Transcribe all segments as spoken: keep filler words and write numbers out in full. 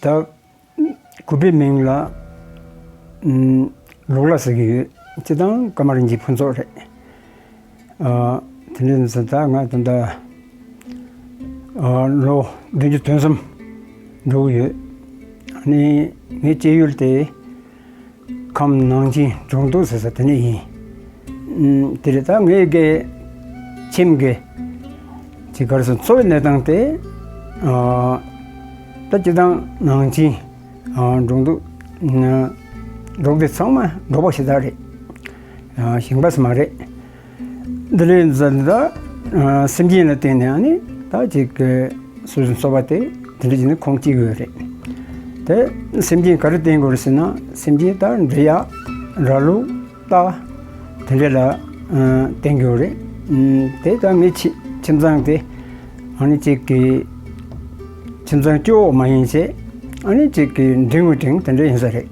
ད་གུས་པའི་མིང་ལ་ཨམ་ལུག་ལ་ཟེར་གྱི་ཡོད། སྤྱིར་བཏང་ཀརྨ་རིན་ཆེན་ཕུན་ཚོགས་རེད། ཨ་དེ་འདྲ་ཡིན་ཙང་ད་ང་ད་ལྟ་ཨ་ལོ་བདུན་ཅུ་དོན་གསུམ་འགྲོ་གི་ཡོད། ཨ་ནི་ངའི་སྐྱེས་ཡུལ་དེ་ཁམས་ནང་ཆེན་འབྲོང་སྟོད་ཟེར་ས་དེ་ནས་ཡིན། ཨུམ། དེ་རེད། ད་ངའི་གི་ཁྱིམ་གྱི་ཅིག་ག་རེ་ཟེར། འཚོ་བའི་གནས་སྟངས་དེ་ཨ་ད་སྤྱིར་བཏང་ནང་ཆེན་ཨ་འབྲོང་སྟོད་ཨ་འབྲོག་སྡེ་ཚང་མ་འབྲོག་པ་ཞེ་དྲག་རེད། ཨ་ཞིང་པ་ཟེར་མ་རེད། འདི་ལས་འཛིན་ད་ཨ་སེམས་ཅན་ལ་བརྟེན་ནས་ཨ་ནི་ད་ཅིག་གི་སོ་སོའི་འཚོ་བ་དེ་དེ་འདྲ་བྱས་ནས་ཁུངས་སྐྱེལ་གྱི་ཡོད་རེད། དེ་སེམས་ཅན་ག་རེ་བརྟེན་དགོས་རེད་ཟེར་ན། སེམས་ཅན་ད་འབྲི་གཡག་ར་ལུག་རྟ་དེ་འདྲ་ལ་ཨ་བརྟེན་དགོས་རེད། ཨུམ། དེ་ད་ངའི་ཁྱི་ཁྱིམ་ཚང་དེ་ཨ་ནི་ཅིག་གི་ཁྱིམ་ཚང་སྐྱོ་བོ་མ་ཡིན་བྱས་ཨ་ནི་ཅིག་གི་འབྲིང་བའི་འབྲིང་དེ་འདྲ་ཡིན་ས་རེད།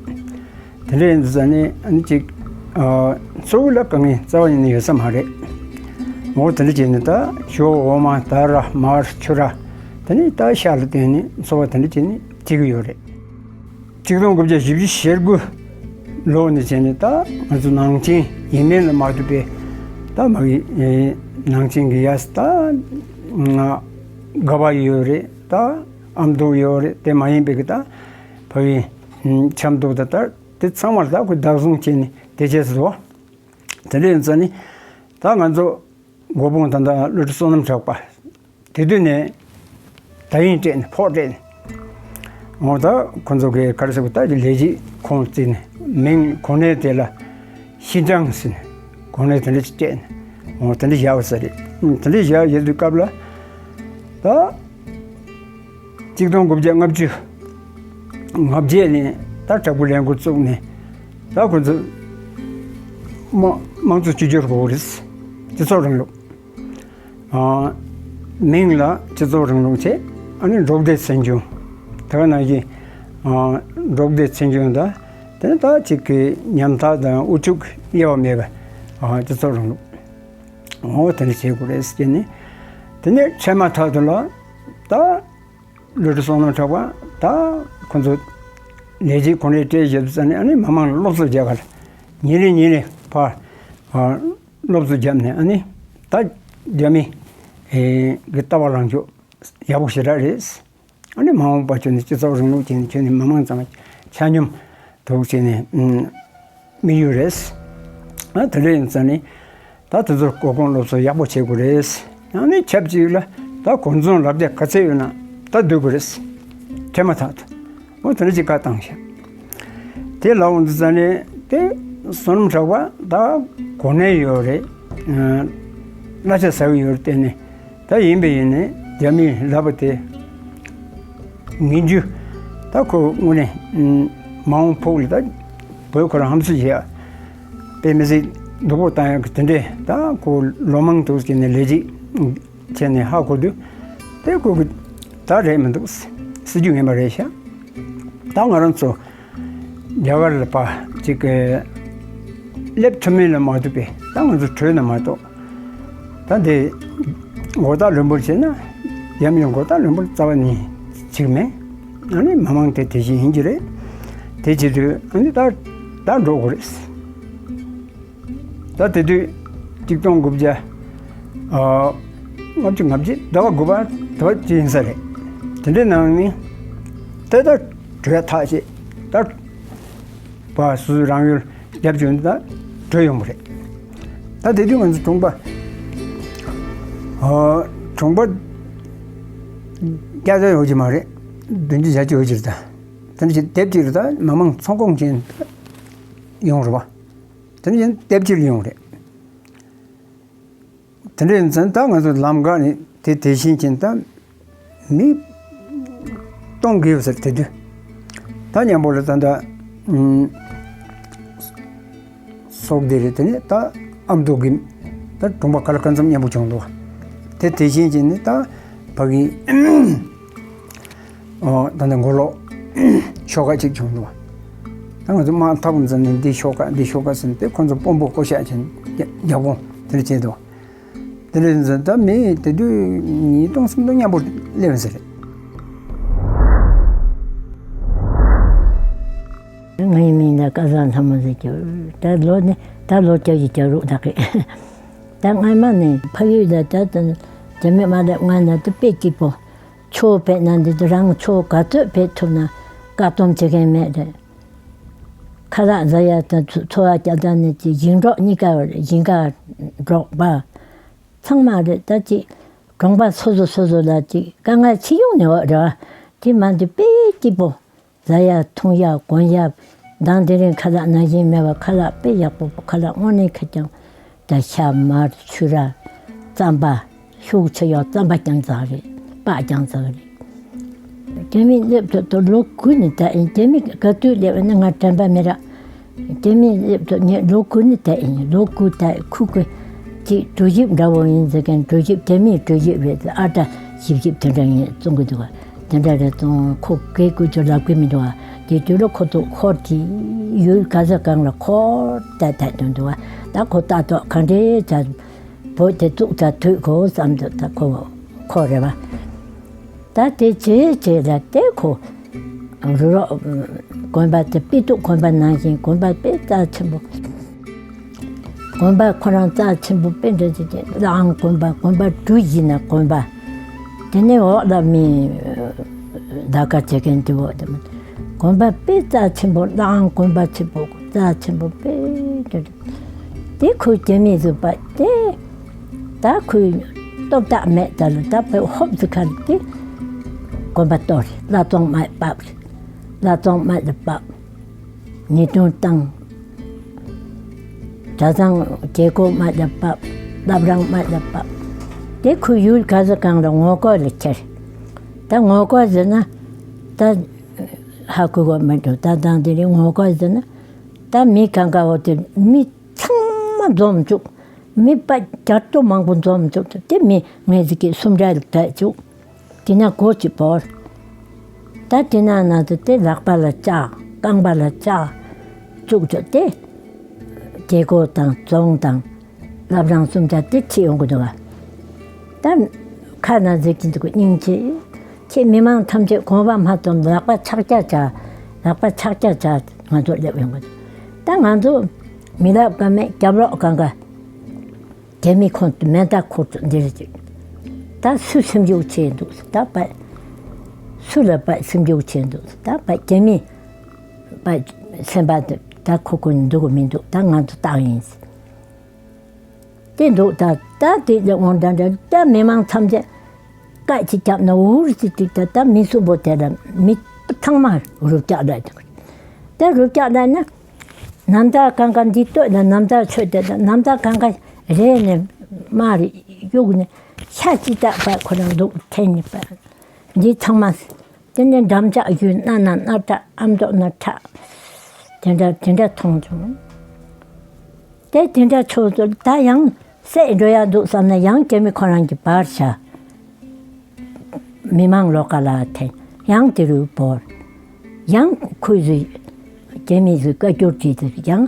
དེ་འདྲ་ཡིན་ཙང་ནི་ཨ་ནི་ཅིག་ཨ་འཚོ་བ་ལ་དཀའ་ངལ་རྩ་བ་ཉིད་ནས་ཡོད་ས་མ་རེད། འོ་དེ་འདྲ་བྱས་ནས་ད་ཞོ་འོ་མ་དར་ར་མར་ཆུ་ར་དེ་ནི་ད་ཤ་ལ་བརྟེན་ནས་འཚོ་བ་དེ་འདྲ་བྱས་ནས་སྐྱེལ་གྱི་ཡོད་རེད། ཆིག་སྟོང་དགུ་བརྒྱ་བཞི་བཅུ་ཞེ་དགུ་ལོ་ནས་བྱས་ནས་ད་ང་ཚོ་ནང་ཆེན་ཡིན་མིན་ལ་མ་ལྟོས་པའི་ད་མ་གི་ནང་ཆེན་གྱི་ཡ་ད་ང་དགའ་བ་ཡོད་རེད། ད་ཨ་མདོ་ཡོད་རེད། དེ་མ་ཡིན་པའི་གི་ད་ཕ་གི་ཆབ་མདོ་ད་ལྟ་དེ་ཚང་མར་ད་ཁོས་བདག་བཟུང་བྱས་ནས་དེ་བྱས་སོ། དེ་འདྲ་ཡིན་ཙང་ནི་ད་ང་ཚོ་མགོ་དཔོན་ད་ལྟ་བློ་གྲོས་བསོད་ནམས་གྲགས་པ་དེ་དུས་ནས་ད་ཡིན་སྤྲད་ནས་ཕོགས་སྤྲད་ནས། འོ་ད་ཁོ་ཚོ་གི་ག་རེ་ཟེར་དགོས། ད་ལས་བྱེད་ཁོངས་བརྩིས་ནས་མིང་གོ་གནས་དེ་ལ་ཤིན་ཅང་ཟེར་ནས་གོ་གནས་དེ་འདྲ་ཅིག་སྤྲད་ནས། འོ་དེ་འདྲ་བཞག་པ་ས་རེད། དེ་འདྲ་བཞག་ཡོད་དུས་སྐབས་ལ་ད། ཆིག་སྟོང་དགུ་བརྒྱ་ལྔ་བཅུ་ང་བརྒྱད་ནས་ད་དྲག་པོའི་ལས་འགུལ་བཙུགས་ནས་ད་ཁོ་ཚོ་དམངས་དམངས་གཙོ་བཅོས་བསྒྱུར་དགོས་རེད། སྤྱི་ཚོགས་རིང་ལུགས། ཨ་མིང་ལ་སྤྱི་ཚོགས་རིང་ལུགས་བྱས། ཨ་ནི་འབྲོག་སྡེ་ཚན་ཆུང་། དེ་ག་ནང་བཞིན་ཨ་འབྲོག་སྡེ་ཚན་ཆུང་དང་དེ་ནས་ད་ཅིག་གི་ཉམ་ཐག་དང་དབུལ་ཕྱུག་དབྱེ་བ་མེད་པ་ཨ་སྤྱི་ཚོགས་རིང་ལུགས། འོ་དེ་འདྲ་བྱེད་དགོས་རེད་ཟེར་ནས། དེ་ནས་འཕྲལ་མ་ཐག་ཏུ་ལ་ད། བློ་གྲོས་བསོད་ནམས་གྲགས་པ་ད་ཁོ་ཚོ་ལས་བྱེད་གོ་གནས་སྤྲད་བཞག་ཙང་ནས། ཨ་ནི་མི་མང་ལ་སློབ་གསོ་རྒྱག་གར་ཉིན་རེ་ཉིན་རེ་ཕར་ཨ་སློབ་གསོ་བརྒྱབ་ནས། ཨ་ནི་ད་རྒྱ་མི་ཨེ་གི་ལྟ་བ་ལངས་ཕྱོགས་ཡག་པོ་ཞེ་དྲག་རེད། ཨ་ནི་མ་འོངས་པ་ཁྱོད་ནི་སྤྱི་ཚོགས་རིང་ལུགས་ཅན་ནི་ཁྱོད་ནི་མི་མང་ཚང་མ་ཆ་སྙོམས་འདུག་བྱས་ནས་ཨུམ་དམིགས་ཡུལ་རེད། ཨ་དེ་འདྲ་ཡིན་ཙང་ནི་ད་དེ་ཚོར་གོ་སྐོན་སློབ་གསོ་ཡག་པོ་བྱེད་དགོས་རེད། ཡང་ནི་ཆབས་ཅིག་ལ་ད་གོ་མཚོན་ལབ་རྒྱ་ག་ཚད་ཡོད་ན་ད་བསྡུ་དགོས་རེད། འཕྲལ་མ་ཐག་ཏུ་འོ་དེ་འདྲ་ཅིག་བཀའ་བཏང་ཤག་དེ་ལ་འོང་དུས་ཙང་ནས་དེ་བསོད་ནམས་གྲགས་པ་ད་གོ་གནས་ཡོད་རེད། ཨ་གླ་ཆ་ཟ་གི་ཡོད་རེད། དེ་ནས་ད་ཡིན་པས་ཡིན་ནས་རྒྱ་མིས་ལབ་པ་དེ་ངན་ཇུས། ད་ཁོ་དངོས་གནས་མ་འོངས་ཕུགས་ལ་ད་བོད་ཁོ་རང་ཧམ་སེམས་བྱེད་ཡ། དཔེ་མི་སྲིད་སྡུག་པོ་བཏང་ཡག་གི་དེ་འདྲས། ད་ཁོ་ལོ་མང་དུ་བྱས་ནས་ལས་བྱེད་བྱས་ནས་ཧ་གོ་དུས་དེ་ཁོ་གི་ད་རེད་མི་འདུག་སྲིད་ཇུས་ངན་པ་རེད་ཤག་ད་ང་རང་ཚོ་རྒྱ་གར་ལ་ཕར་ཅིག་གི་སླེབས་ཐུབ་མིན་ལ་མ་ལྟོས་པའི་ད་ང་ཚོ་བྲོས་ན་མ་གཏོགས། ད་འདི་མགོ་བཏགས་ལུས་པོར་བྱས་ན་ཡང་མིན་མགོ་བཏགས་ལུས་པོར་རྩ་བ་ནས་བྱེད་ཀྱི་མེད། ཨ་ནི་མི་མང་དེ་དེ་བཞིན་ཡིན་གྱི་རེད། དེ་བྱེད་དུས་ཨ་ནི་ད་ད་འགྲོ་དགོས་རེད། ད་དེ་དུས་ཆིག་སྟོང་དགུ་བརྒྱ་ཨ་ལྔ་བཅུ་ང་བརྒྱད་ཟླ་བ་དགུ་པ་ཟླ་བ་གཅིག་ཡིན་ས་རེད། དེ་འདྲའི་ནང་ནས་དེ་ད་བྲོས་ཐག་བཅད། ད་བ་སུ་རང་ཡུལ་རྒྱབ་བྱུང་ད་བྲོས་ཡོང་བ་རེད། ད་དེ་དུས་ང་ཚོ་གྲོང་པ་ཨ་གྲོང་པ་བརྒྱ་ཙམ་ཡོད་ཀྱི་མ་རེད། བདུན་ཅུ་བརྒྱད་ཅུ་ཡོད་ཀྱི་རེད། ད་དེ་འདྲ་ཅིག་དེབ་ཅིག་རེད། ད་མི་མང་ཚོང་ཁང་ཅན་ཡོང་རེད་བ། དེ་ནས་ཡང་དེབ་ཅིག་ལ་ཡོང་རེད། དེ་འདྲ་ཡིན་ཙང་ད་ང་ཚོ་ལམ་ཁ་ནས་དེ་དེ་བཞིན་ཅན་ད་མི་སྟོང་གི་ཡོད་ཟེར། དེ་དུས་ད་མཉམ་པོ་ལ་ད་ད་ཨུམ་སོག་སྡེ་རེད། དེ་ནས་ད་ཨ་མདོ་གི་ད་གྲོང་པ་ག་ལ་གང་འཚམ་མཉམ་པོ་བྱུང་འདུག་དེ་དེ་བཞིན་ཅན་ནི་ད་ཕ་གི་ཨོ་ད་ནི་མགོ་ལོག་ཤོག་ཁ་གཅིག་བྱུང་འདུག་ད་ང་ཚོ་དམག་འཐབ་ཙམ་ནས་འདི་ཤོག་ཁ་འདི་ཤོག་ཁ་ཟེར་ནས་དེ་ཁོ་ཚོ་དཔོན་པོ་བསྐོ་བཞག་བྱས་ནས་རྒྱབ་དཔུང་དེ་འདྲ་བྱས་འདུག་དེ་འདྲ་ཡིན་ཙང་ད་མི་དེ་དུས་ཉིས་སྟོང་སུམ་སྟོང་མཉམ་པོ་སླེབས་ཡོད་ས་རེད། ངའི་མིང་ལ་སྐལ་བཟང་ལྷ་མོ་ཟེར་གྱི། ད་ལོ་ནི་ད་ལོ་བརྒྱད་ཅུ་གྱ་དྲུག་དག་གི། ད་སྔ་མ་ནས་ཕ་ཡུལ་ལ་ད་དུང་རྒྱ་མི་མ་སླེབས་སྔ་ན་དུ་དཔེ་སྐྱིད་པོ། ཆུ་བོ་བར་ན་འདི་དུ་རང་ཆུ་བོ་ག་ཚོད་བར་ཐུབ་ན་བཀག་སྡོམ་བྱེད་མཁན་མེད་རེད། ཁ་ལག་ཟ་ཡ་དང་འཚོ་བ་སྐྱེལ་སྟངས་ནི་ཅི་ཞིང་འབྲོག་གཉིས་ཀ་ཞིང་ཁ་འབྲོག་པ་ཚང་མ་རེད། ད་ཅིག་གྲོང་པ་སོ་སོ་སོ་སོ་ལ་ཅིག་དཀའ་ངལ་ཅི་ཡོང་ནས་འོག་རེད་བ། དེ་མ་འདི་དཔེ་སྐྱིད་པོ། ཟ་ཡ་འཐུང་ཡ་གོན་ཡ། མདང་དེ་རིང་ཁ་ལག་ནང་བཞིན་མེད་པ། ཁ་ལག་དཔེ་ཡག་པོ། ཁ་ལག་དངོས་གནས་ཁ་རྐྱང་། ད་ཤ་མར་ཆུ་ར་རྩམ་པ། ཤུགས་ཆེ་ཡོད་རྩམ་པ་རྐྱང་ཟ་རེད། སྤགས་རྐྱང་ཟ་རེད། རྒྱ་མི་སླེབས་ཐོག་ཏུ་ལོ་དགུ་ནས་ད་ཡིན། རྒྱ་མི་ག་དུས་སླེབས་ན་ང་དྲན་པ་མེད་ར། རྒྱ་མི་སླེབས་ཐོག་ངས་ལོ་དགུ་ནས་ད་ཡིན། ལོ་དགུ་ད་ཁུ་ཁུ་ཅིག་གྲོ་ཞིབ་འདྲ་བོ་ཡིན་ཟེར་མཁན། གྲོ་ཞིབ་རྒྱ་མིའི་གྲོ་ཞིབ་རེད། ཨ་ཏྲ་ཞིབ་ཞིབ་དེ་འདྲ་ངས་བཙོང་གི་འདུག་བ། དེ་འདྲ་རེད། བཙོང་ཁོ་གས་ཀུ་ཅོ་ལབ་གི་མི་འདུག་བ། དེ་དུས་ལ་ཁོ་ཚོ་ཁོ་དེ་ཡུལ་ག་ས་གང་ལ་ཁོ་ད་ད་དུ་འདུག་བ། ད་ཁོ་ལྟ་རྟོག་ག་འདྲས་བྱ། བོད་དེ་བཙུགས་ཚར་དུས་གོ་བསམ་དུ་ད་ཁོ་ཁོ་རེད་བ། ད་དེ་བྱས་བྱས་ལ་དེ་ཁོ་རུ་རོགས་དགོན་པ་དེ་དཔེ་སྟུག་དགོན་པ་ནང་བཞིན་དགོན་པ་དཔེ་རྩ་ཆེན་པོ། དགོན་པ་ཁོ་རང་རྩ་ཆེན་པོ་དཔེ་འདྲ་ཅིག་དེ་ལའང་དགོན་པ། དགོན་པ་གྲུ་བཞི་ན་དགོན་པ། དེ་ནས་འོག་ལ་མི་ལས་ཀ་བྱེད་མཁན་དེ་འོག་དེ་མ། དགོན་པ་དཔེ་རྩ་ཆེན་པོ། ལའང་དགོན་པ་ཆེན་པོ་རྩ་ཆེན་པོ་དཔེ་འདྲ། དེ་ཁོའི་རྒྱ་མི་བཟོས་པ་དེ། ད་ཁོའི་སྟོབས་དག་མེད་ད་ལ་ད་བོད་ཧོབ་ཙི་ཁར་དེ་དགོན་པ་གཏོར་རེད། བླ་བཙོང་དམག་བབས་རེད། བླ་བཙོང་དམག་ལ་བབས། ཉེས་རྡུང་བཏང་། གྲྭ་ཚང་རྒྱལ་སྒོ་དམག་ལ་བབས། བླ་བྲང་དམག་ལ་བབས། དེ་ཁོའི་ཡུལ་ག་ས་གང་ལ་ངོ་རྒོལ་ལ་ཁྱེར། ད་ངོ་རྒོལ་ཟེར་ན་ད་ཧ་གོ་གོ་མི་འགྲོ། ད་དང་དེ་རིང་ངོ་རྒོལ་ཟེར་ན། ད་མི་གང་ག་འོ་དེ་མི་ཚང་མ་འཛོམས་བཅུག་མི་དཔའ་རྒྱ་སྟོབས་མང་པོ་འཛོམས་བཅུག་དེ་མི་ངེད་ཅག་གིས་སུམ་སྒྲིལ་བྱས་བཅུག་དེ་ན་སྒོ་ཅིག་བོར། ད་དེ་ན་ན་དེ་དེ་ལག་པ་ལ་ལྕགས། རྐང་པ་ལ་ལྕགས་བཅུག་བཅུག་དེ། རྒྱལ་སྒོ་དང་རྫོང་དང་བླ་བྲང་གསུམ་ཆ་དེ་ཁྲིད་ཡོང་གི་འདུག་བ། ད་ཁ་ན་ཟེར་གྱི་འདུག་སྙིང་རྗེ། ཁྱེད་མི་མང་ཐམས་ཅད་དགོངས་པ་མ་ཚོམ། ལག་པ་ཕྱག་རྒྱ་བྱ། ལག་པ་ཕྱག་རྒྱ་བྱ། ང་ཚོ་སླེབས་ཡོང་གི་འདུག་ད་ང་ཚོ་མི་ལབ་ཀ་མེད། རྒྱབ་ལོགས་གང་ག་རྒྱ་མི་ཁོང་དུ་མེ་མདའ་འཁུར་དུ་འདིར་ཅིག་ད་སུ་སེམས་ཤུགས་ཆེ་འདུག་ད་པ། སུ་ལ་པ་སེམས་ཤུགས་ཆེ་འདུག་ད་པ་རྒྱ་མི་པ་སེམས་པ་དེ་ད་ཁོ་ཁོ་འདུག་མི་འདུག་ད་ང་ཚོ་བཏང་ཡིན། དེ་འདུག་ད་ད་དེ་ལ་འོང་འདྲ་འདྲ་ད་མི་མང་ཐམས་ཅད་སྐད་ཅིག་བརྒྱབ་ན་འུར་ཅིག་ཅིག་ད་ད་མི་གསུམ་པོ་དེ་ལ་མི་ཚང་མ་རུབ་རྒྱག་ལ་འདུག་ད་རུབ་རྒྱག་ལ་ན། ནམ་ཟླ་གང་ག་འདི་ལྟོས་ན་ནམ་ཟླ་ཆོས་དེ་དང་ནམ་ཟླ་གང་ག་རེ་ནས་མ་རེ་གཡུག་ནས་ཤ་ཅི་ལྟ་བ་ཁོ་རང་འདུག་འཐེན་ནས་པ། འདི་ཚང་མ་དེ་ནས་འགྲམ་ལྕག་ཡུལ་སྣ་ན་སྣ་ཁྲག་ཨ་མདོག་ན་ཁྲག་དེ་འདྲ་དེ་འདྲ་མཐོང་བྱུང་། དེ་དེ་འདྲ་ཆོས་ཚོ་ད་ཡང་བསད་འགྲོ་ཡ་འདུག་བསམ་ན་ཡང་རྒྱ་མི་ཁོ་རང་གི་བར་བྱ། མི་མང་ལོགས་ཀ་ལ་འཐེན། ཡང་དེ་རུ་བོར། ཡང་ཁོས་ཟིག་རྒྱ་མི་ཟིག་བཀའ་བཀྱོན་བྱས་ཏེ་ཡང་།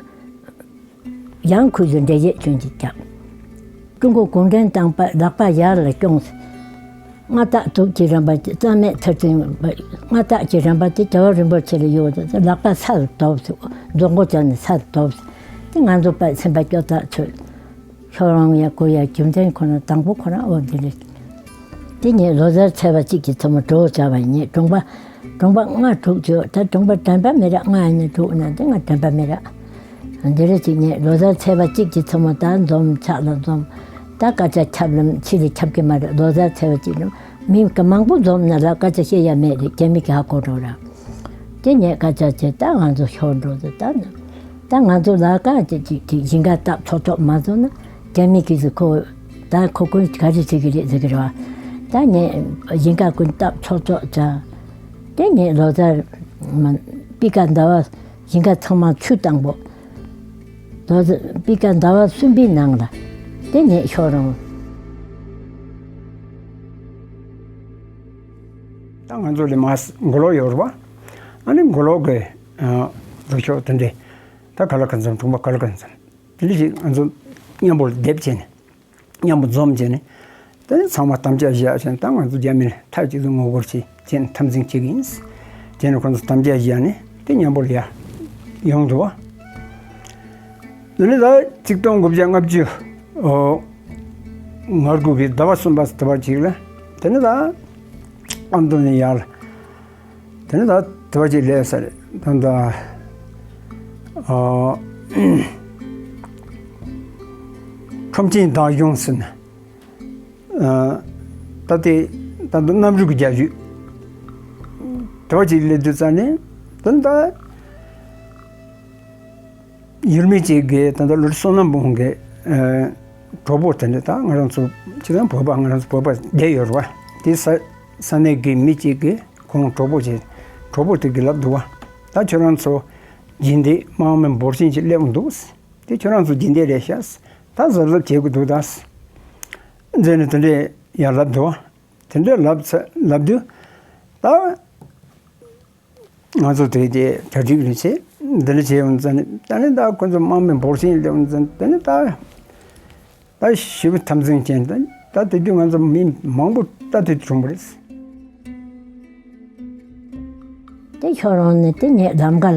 ཡང་ཁོས་ཟིག་འདྲེ་ཡས་ཅུང་ཅིག་བརྒྱབ། ཀྲུང་གོ་གུང་ཁྲན་ཏང་པ་ལག་པ་ཡར་ལ་རྐྱོང་ཟིག་སྔ་ལྟ་དུག་གི་རིམ་པ་རྩ་མེད་ཐུར་ཚིང་། སྔ་ལྟ་གི་རིམ་པ་དེ་རྒྱལ་བ་རིན་པོ་ཆེ་ལ་ཡོད་ཟིག་ལག་པ་ས་ལ་དོབ་ཟིག་རྫོང་སྒོ་བཅག་ནས་ས་ལ་དོབ་ཟིག་དེ་ང་ཚོ་པ་སེམས་པ་སྐྱོ་ཐག་ཆོད། ཤོག་རོང་ཡ་གོ་ཡ་རྒྱུ་མཚན་ཁོ་ན་དང་པོ་ཁོ་རང་འོ་འདི་རེད། དེ་ངས་ལོ་གསར་ཚེས་པ་གཅིག་གི་མཚན་མོ་གྲོགས་བྱ་བ་ཡིན། གྲོང་པ་གྲོང་པ་ལྔ་དྲུག་བྱོས། ད་གྲོང་པ་དྲན་པ་མེད་ར་ལྔ་ཡིན་ན་དྲུག་ན་དེ་ང་དྲན་པ་མེད་ར། འདི་རེད་ཅིག་ངས་ལོ་གསར་ཚེས་པ་གཅིག་གི་མཚན་མོ་ད་འཛོམས་ཕྱག་ལ་འཛོམས། ད་སྐད་ཆ་ཁྱབ་ལམ་ཕྱི་ལ་ཁྱབ་ཀྱི་མ་རེད། ལོ་གསར་ཚེས་པ་གཅིག་ལམ་མི་ག་མང་པོ་འཛོམས་ན་ལ་སྐད་ཆ་བཤད་ཡ་མེད་རེད། རྒྱ་མི་གི་ཧ་གོ་འགྲོ་ར། དེ་ངས་སྐད་ཆ་བྱས། ད་ང་ཚོ་ཤོར་འགྲོ་ཟེར། ད་ནི་ད་ང་ཚོ་ལ་ཀ་ཅིག་ཅིག་ཅིག་ཞིང་ཁ་བཏབ་ཚོགས་ཚོགས་མ་བཟོ་ན་རྒྱ་མི་གིས་ཟེར་ཁོ་ད་ཁོ་ཀུན་ག་རེ་བྱེད་ཀྱི་རེད་ཟེར་གི་རེད་བ། ད་ངས་ཞིང་ཁ་ཀུན་བཏབ་ཚོགས་ཚོགས་བྱ། དེ་ངས་ལོ་གསར་མ་པི་ཀ་ཟླ་བ་ཞིང་ཁ་ཚང་མ་ཆུ་བཏང་པོ། ལོ་གསར་པི་ཀ་ཟླ་བ་གསུམ་པའི་ནང་ལ་དེ་ངས་ཤོར་རུང་། ད་ང་ཚོ་ལས་མ་མགོ་ལོག་ཡོད་རེད་བ། ཨ་ནི་མགོ་ལོག་གི་ལོ་ཤོག་དེ་འདྲས། ད་ག་ལ་ག་འཛོམས། གྲོང་པ་ག་ལ་ག་འཛོམས། དེ་འདྲ་ཞིག་ང་ཚོ་མཉམ་པོ་སྡེབ་བྱས་ནས། མཉམ་པོ་འཛོམས་བྱས་ནས། དེ་ནས་ཚང་མ་དམ་བཅའ་བཞག་བྱས་ནས། ད་ང་ཚོ་རྒྱ་མི་ནས་མཐའ་གཅིག་ཏུ་ངོ་རྒོལ་བྱེད་བྱས་ནས་འཐབ་འཛིང་བྱེད་ཀྱི་ཡིན། བྱས་ནས་ཁོ་ཚོ་དམ་བཅའ་བཞག་ནས་དེ་མཉམ་པོ་ལ་ཡ། ཡོང་འདུག་བ། དེ་ནས་ད་ཆིག་སྟོང་དགུ་བརྒྱ་ལྔ་བཅུ་ང་དགུ་པའི་ཟླ་བ་གསུམ་པ་དེ་བར་ཅིག་ལ། དེ་ནས་ད་ཨ་མདོ་ནས་ཡར། དེ་ནས་ད་དེ་བར་ཅིག་སླེབས་ས་རེད། ད་ད་ཨ་ཁྲོམ་ཆེན་བདག་སྐྱོང་ཟེར་ན། ཨ་ད་དེ་ད་དུང་གནམ་རུ་གི་རྒྱ་ཤུད་དེ་བ་ཅིག་སླེབས་དུས་ཙ་ནས། དེ་ནས་ད་ཡུལ་མི་ཅིག་གིས་ད་ལྟ་ལོ་བསོད་ནམས་འབུམ་གྱི་ཨ་གྲོགས་པོ་དེ་འདྲ། ད་ང་རང་ཚོ་ཅི་ལ་བོད་པ། ང་རང་ཚོ་བོད་པ་བསྡད་ཡོད་རེད་བ། དེ་ས་ས་གནས་ཀྱི་མི་ཅིག་གིས་ཁོང་གྲོགས་པོ་ཅིག་གྲོགས་པོ་དེ་གིས་ལབ་འདུག་བ། ད་ཁྱོད་རང་ཚོ་དགེ་འདུན་དམག་མི་འབོར་ཆེན་ཅིག་སླེབས་འདུག། དེ་ཁྱོད་རང་ཚོ་དགེ་འདུན་རེད་ཤག། ད་གཟབ་གཟབ་བྱེད་དགོས་འདུག་ད་ཟེར་ནས་དེ་འདྲས་ཡར་ལབ་འདུག། དེ་འདྲས་ལབ་ཚ་ལབ་དུས་ད་ང་ཚོ་དེ་དེ་གྲ་སྒྲིག་རེ་བྱེད། འདི་འདྲ་བྱས་ཡོང་ཙ་ནས། ད་ནི་ད་ཁོ་ཚོ་དམག་མི་འབོར་ཆེན་སླེབས་ཡོང་ཙ་ནས། དེ་ནི་ད་ད་ཞེ་པོ་འཐབ་འཛིང་བྱས། ད་ད་དེ་དུས་ང་ཚོ་མི་མང་པོ་ད་དེ་གྲོངས་པ་རེད། དེ་ཁྱོད་རང་ནི་དེ་ངས་ལམ་ཁ་ལ་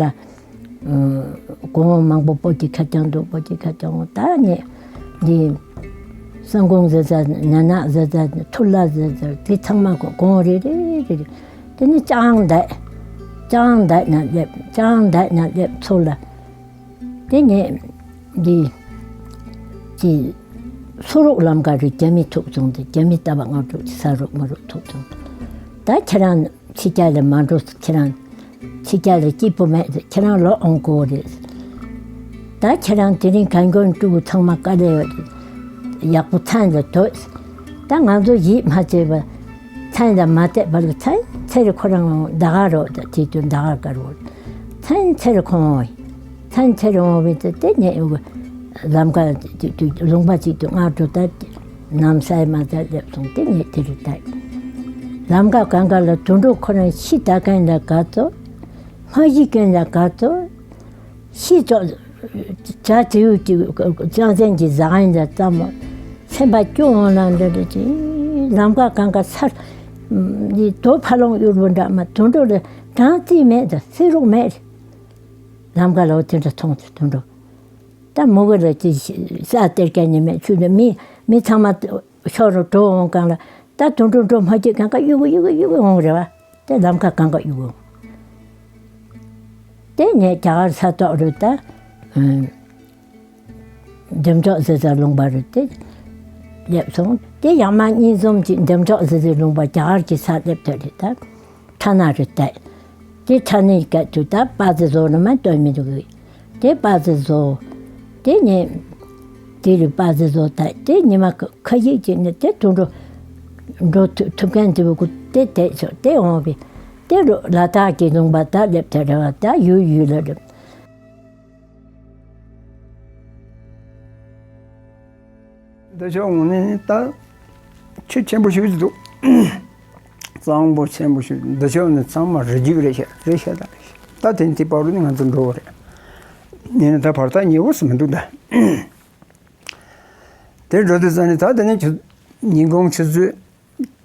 གོང་མང་པོ་སྤོ་གི་ཁ་བྱང་འདུག། སྤོ་གི་ཁ་བྱང་། ད་ངས་འདི་སང་གོང་ཟེར་ཟ། ཉ་ནག་ཟེར་ཟ། ཐུར་ལ་ཟེར་ཟ། དེ་ཚང་མ་གོང་རེ་རེ་རེ་རེ། དེ་ནི་ལྕང་འདེད། ལྕང་འདེད་ན་སླེབས། ལྕང་འདེད་ན་སླེབས་ཚུར་ལ། དེ་ངས་འདི་ཅི་སུ་རུག་ལམ་ཁ་རུ་རྒྱ་མི་ཐུག་བྱུང་སྟེ། རྒྱ་མི་ལྟ་བ་ང་དྲུག་ཅིག་ས་རུག་མ་རུག་ཐུག་བྱུང་། ད་ཁྱེད་རང་ཕྱི་རྒྱལ་ལ་མ་འགྲོ། ཁྱེད་རང་ཕྱི་རྒྱལ་ལ་སྐྱིད་པོ་མེད། ཁྱེད་རང་ལོག་འོང་དགོས་རེད། ད་ཁྱེད་རང་དེ་རིང་གན་གོན་ཀྲུ་གུ་ཚང་མ་དཀའ་ལས་ཡག་པོ་ཚན་ལ་དོད། ད་ང་ཚོ་ཡིད་མ་ཆེས་པ། ཚན་ལ་མ་བལྟས་པ་ལ། ཚན་ཚེ་རི་ཁོ་རང་ཟླ་ག་རོ། ད་དེ་དུས་ཟླ་ག་དཀར་བོ། ཚན་ཚེ་རི་ཁོང་། ཚན་ཚེ་རི་འོང་བའི་ཚེ་དེ་ཉེ་ལམ་ཁ་ལུང་པ་ཅིག་ཏུ་ང་འགྲོ། ད་ནམ་སའི་མ་ད་སླེབས་སོང་། དེ་ངས་དེ་རུ་བལྟས། ལམ་ཁ་གང་ག་ལ་དུད་འགྲོ་ཁོ་རང་ཤི་ད་མཁན་ལ་དགའ་ཚོར། མ་ཤི་མཁན་ལ་དགའ་ཚོར། ཤི་ཙོག་བྱ་བྱིའུ་གཅིག་ཅང་ཅན་གྱི་ཟ་མཁན་ལ་ཙམ་མོ། སེམས་པ་སྐྱོ་འོང་ལ་འདྲ་འདྲ་ཅིག། ལམ་ཁ་གང་ག་སར་ཡི་དོ་ཕ་ལོང་གཡུར་བོ་འདྲ་མ། དུད་འགྲོ་ལ་གྲང་རྩིས་མེད། ད་བསེ་རུག་མེད། ལམ་ཁ་ལ་འོ་དེ་འདྲ་མཐོང་ཚེ་དུད་འགྲོ། ད་མུ་གེ་ལ་ཅི་ས་སྟེར་མཁན་ནི་མེད། ཆུ་ནི་མི་མི་ཚང་མ་ཤོར་རུ་འགྲོ་འོང་གང་ལ། ད་དུད་འགྲོ་འགྲོ་མ་སྐྱིད་གང་ག་གཡུག་གཡུག་གཡུག་འོང་རེད་བ། དེ་ལམ་ཁ་གང་ག་གཡུག་འོང་། དེ་ངས་རྒྱ་གར་ས་ཐོག་རུ་ད་འདེམ་ཅོག་ཟེར་ས་ལུང་པ་རུ་དེ་སླེབས་སོང་། དེ་ཡང་མ་གཉིས་འཛོམས་ཀྱི་འདེམ་ཅོག་ཟེར་སའི་ལུང་པ་རྒྱ་གར་གྱི་ས་སླེབས་དེ་རེད། ད་ཁྲ་ན་རུ་བལྟས། དེ་ཁྲ་ནའི་སྐད་དུ་ད་པ་ཙི་བཟོ་ནི་མ་སྟོན་མི་འདུག་གི། དེ་པ་ཙི་བཟོ། དེ་ནས་དེ་རུ་པ་ཙི་བཟོ་ད། དེ་ཉི་མ་ཁ་ཁ་ཡིག་ཅིག་ནས་དེ་དུད་འགྲོ་འགྲོ་ཐུབ་ཐུབ་མཁན་དེ་བུ་གུ་དེ་དེ་ཆོ་དེ་འོང་བས། དེ་རུ་ལ་དྭགས་ཀྱི་ལུང་པ་ད་སླེབས་དེ་རེད་བ། ད་ཡུལ་ཡུལ་ལ་རེད། འདི་ཕྱོགས་ངོས་ནས་ནི་ད་ཆུ་ཆེན་པོ་ཞིག་འདུག། གཙང་པོ་ཆེན་པོ་ཞིག། འདི་ཕྱོགས་ནི་ཚང་མ་རི་རྒྱུད་རེད་ཤག། རེད་ཤག། ད་རེད་ཤག། ད་དེ་དེ་བར་དུ་ནི་ང་ཚོ་འགྲོ་བ་རེད། ཡིན་ནའི་ད་བར་ཐག་ཉེ་བོ་ཞིག་མི་འདུག་ད། དེ་འགྲོ་དུས་ཙ་ནས། ད་དེ་ནས་ཆུ་ཉིན་གུང་ཆུ་ཚོད་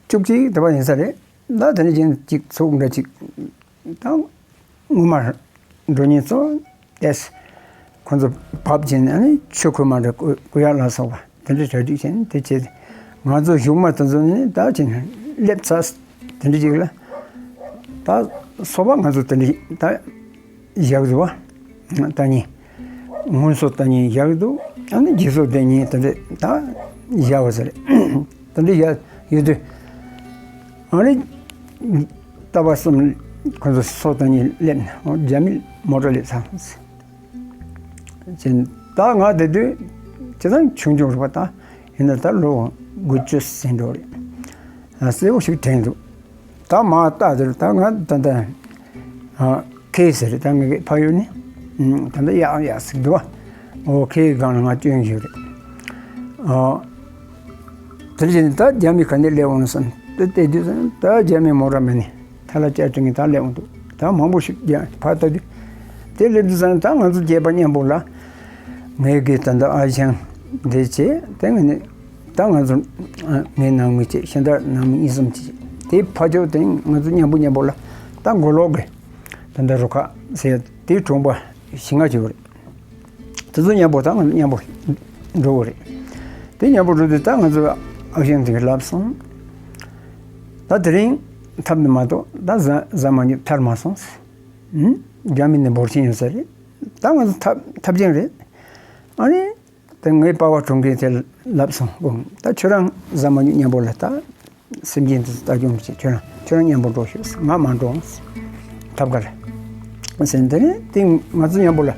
བཅུ་གཅིག་དེ་བ་ཡིན་ས་རེད། ད་དེ་ནས་ཅིག་ཅིག་ཚུགས་འདྲ་ཅིག། ད་སྔོན་མ་འགྲོ་མཁན་ཚོ་ཏེས་ཁོ་ཚོ་བབ་བྱས་ནས་ཨ་ནི་ཆུ་ཁོལ་མ་འདྲ་བསྐོལ་བསྐོལ་ཡག་ལ་སོགས་པ་དེ་འདྲ་གྲ་སྒྲིག་བྱས་ནས། དེ་བྱས་ང་ཚོ་གཞུག་མ་དེ་ཚོ་ནི་ད་བྱས་ནས་སླེབས་ཚར། དེ་འདྲ་ཅིག་ལ་ད་སོ་པ་ང་ཚོ་དེ་འདྲ་ད་བཞག་འདུག་བ། ད་ནི་སྔོན་སོ་ད་ནི་བཞག་འདུག། ཨ་ནི་རྗེས་སོ་དེ་ནི་དེ་འདྲ་ད་བཞག་པ་ཟེར། དེ་འདྲ་བཞག་ཡོད་དུས། ཨ་ནི་རྟ་པ་གསུམ་ཁོ་ཚོ་སོ་ད་ནི་སླེབས་ནས། འོ་རྒྱ་མི་མོ་ཊ་སླེབས་ཚར་ཟེར། ད་ང་དེ་དུས་ཇི་ཙམ་ཆུང་ཆུང་རེད་པ། ད་ཡིན་ན་ད་ལོ་དགུ་བཅུ་ཟིན་འགྲོ་རེད། ཨ་གསལ་པོ་ཞིག་དྲན་འདུག། ད་མ་ལྟ་དེར་ད་ང་ད་ད་ཨ་ཁེ་ཟེར། ད་ངའི་ཕ་ཡུལ་ནི་ད་ད་ཡག་ཡག་ཟིག་འདུག་བ། འོ་ཁེའི་སྒང་ལ་ང་སྐྱོན་ཞིག་རེད། ཨ་དེར་བྱས་ནས་ད་རྒྱ་མི་ག་ནས་སླེབས་འོང་བསམ། ད་བལྟས་དུས་ཙམ་ད་རྒྱ་མི་མོ་ཊ་མེད་ནི། ཐ་ལ་བཅའ་སྒྲིག་གི་ད་སླེབས་འོང་འདུག། ད་མང་པོ་ཞིག་རྒྱ་ཕར་ལྟ་དུས། དེ་སླེབས་དུས་ཙམ་ད་ང་ཚོ་སྐྱེས་པ་མཉམ་པོ་ལ། ངའི་གི་ད་ད་ཨ་ཞང་འདི་བྱས། དེ་ངས་ནི་ད་ང་ཚོ་ཨ་ངའི་ནང་མི་བྱས། གཞན་དག་ནང་མི་གཉིས་གསུམ་བྱས། དེ་ཕ་ཇོ་དེ་ང་ཚོ་མཉམ་པོ་མཉམ་པོ་ལ་ད་མགོ་ལོག་གི་ད་ད་རུ་ཁག་ཟེར་དེའི་གྲོང་པ་ བཞི་ལྔ་ཅིག་ཡོད་རེད། དེ་ཚོ་མཉམ་པོ་ད་ང་མཉམ་པོ་འགྲོ་དགོས་རེད། དེ་མཉམ་པོ་འགྲོ་དུས་ད་ང་ཚོ་ཨ་ཞང་དེ་གིས་ལབ་སོང་། ད་དེ་རིང་ཐབས་ནི་མ་གཏོགས་ད་གཟའ་གཟའ་མ་ཉིན་ཐར་མ་སོང་། ཨུམ། རྒྱ་མི་ནས་འབོར་ཆེན་ཡོད་ས་རེད། ད་ང་ཚོ་ཐབས་ཐབས་ཆེན་རེད། ཨ་ནི། དེ་ངའི་པ་ཕ་གྲོངས་མཁན་དེ་ལབ་སོང་། ད་ཁྱོད་རང་གཟའ་མ་ཉིན་མཉམ་པོ་ལ་ད་སེམས་ཅན་དེ་ཚོ་ལྟ་སྐྱོང་བྱེད། ཁྱོད་རང་ཁྱོད་རང་མཉམ་པོ་འགྲོ་ཤོག་ང་མ་འགྲོ་ཟེར། ཐབས་ག་རེ་ཟེར། དེ་ནས་དེ་ང་ཚོ་མཉམ་པོ་ལ་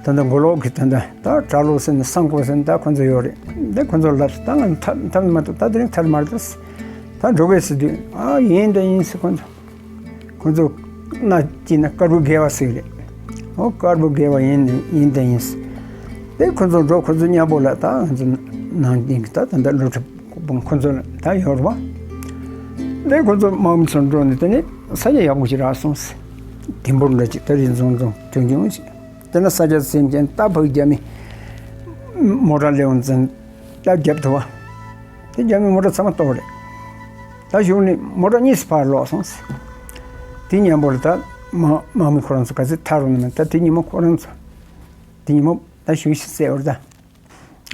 ད་ལྟ་མགོ་ལོག་གི་ད་ལྟ་ད་གྲྭ་ལོག་ཟེར་ན་སང་ཀོ་ཟེར་ན་ད་ཁོ་ཚོ་ཡོད་རེད། དེ་ཁོ་ཚོ་ལབ་སོང་། ད་ང་ཚོ་ཐབས་ཐབས་མ་གཏོགས་ད་དེ་རིང་ཐར་མ་རེད། ད་འགྲོ་དགོས་ཟེར་དུས། ཨ་ཡིན་ད་ཡིན་ཟེར་ཁོ་ཚོ། ཁོ་ཚོ་སྣ་གཅིག་ན་དཀར་པོ་དགེ་བ་ཟེར་རེད། ཨོ་དཀར་པོ་དགེ་བ་ཡིན་ཡིན་དེ་ཡིན། དེ་ཁོ་ཚོ་འགྲོ། ཁོ་ཚོ་མཉམ་པོ་ལ་ད་ང་ཚོ་ནང་བསྟན་གྱི་ད་ད་ལྟ་སློབ་ཕྲུག་ཁོ་ཚོ་ལ་ད་ཡོད་རེད་བ། དེ་ཁོ་ཚོ་དམག་མི་ཚོ་འགྲོ་ནས་དེ་ནས་ས་ཆ་ཡག་པོ་ཞིག་རག་སོང་ཟེར། ཐིམ་ཕུག་འདྲ་ཅིག་ད་རིང་འཛོམས་འཛོམས་ཆུང་ཆུང་ཞིག་དེ་ན་ས་ཆ་སེམས་ཅན་ད་ཕ་གི་རྒྱ་མི་མོ་ཊ་སླེབས་འོང་ཙང་། ད་རྒྱབ་ཐུབ་པ། དེ་རྒྱ་མི་མོ་ཊ་ཚང་མ་གཏོར་རེད། ད་གཞུག་ནས་མོ་ཊ་གཉིས་སུ་ཕར་ལོག་སོང་ཟེར། དེ་མཉམ་པོ་ལ་ད་དམག་དམག་མི་ཁོ་རང་ཚོ་ག་ཚོད་ཐར་རུང་ནི་མེད། ད་དེ་ཉིན་མོ་ཁོ་རང་ཚོ་དེ་ཉིན་མོ་ད་གཞུག་ཞིག་བསད་བར་ད།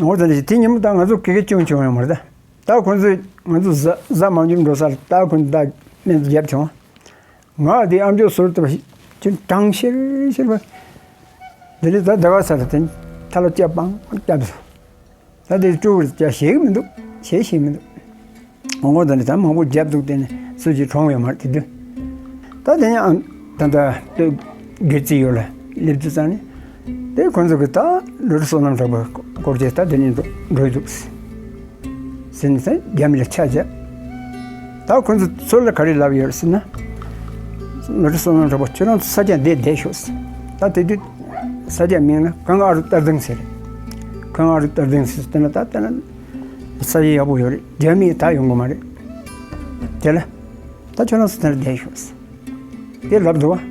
འོ་ད་ནི་དེ་ཉིན་མོ་ད་ང་ཚོ་སྐད་སྐད་ཆུང་ཆུང་ཡོང་མ་རེད་ད། ད་ཁོ་ཚོས་ང་ཚོ་གཟའ་གཟའ་མ་འགྱུར་འགྲོ་སར་ད་ཁོ་ཚོ་ད་སྨན་དུ་རྒྱབ་བྱུང་། ང་དེ་ཨམ་ཅོག་ཟུར་དུ་ཅིག་གྲང་ཤེར་ཤེར་བ། དེ་ནས་ད་ཟླ་བ་སར་དེ་ཐ་ལ་ལྕགས་པང་བརྒྱབ་སོང་། ད་དེ་སྤྲུག་པར་བྱ་ཞེ་གི་མི་འདུག་བྱེད་ཤེས་མི་འདུག་འོ་ད་ནི་ད་མང་པོ་རྒྱབ་འདུག་དེ་ནི་སུ་ཅིག་གྲོངས་ཡོད་མ་རེད་དེ་དུས། ད་དེ་ནི་ཨ་ད་ད་སྟོད་སྒེར་རྩིས་ཡོད་ལ་སླེབས་དུས་ཙང་ནི། དེ་ཁོ་ཚོ་གི་ད་ལུས་བསོད་ནམས་གྲགས་པ་སྐོར་གྱི་ད་དེ་ནི་འགྲོ་འགྲོ་འདུག་ཟེར་ནས་ད་རྒྱ་མི་ལ་ཆ་བཞག་ད་ཁོ་ཚོ་ཚུར་ལ་ག་རེ་ལབ་ཡོད་ཟེར་ན། ལུས་བསོད་ནམས་གྲགས་པ་ཁྱོད་རང་ཚོ་ས་ཆ་འདིར་བསྡད་ཤོག་ཟེར། ད་དེ་དུས་ས་ཆ་མིང་ལ་གངས་ཨ་རུ་སྟར་ལྡིང་ཟེར། གངས་ཨ་རུ་སྟར་ལྡིང་ཟེར་དེ་ན་ད་ལྟ་ན་ས་ཆ་ཡག་པོ་ཡོད་རེད། རྒྱ་མི་ད་ཡོང་གི་མ་རེད། དེ་ལ་ད་ཁྱོད་རང་ཚོ་དེར་བསྡད་ཤོག་ཟེར། དེ་ལབ་འདུག་བ།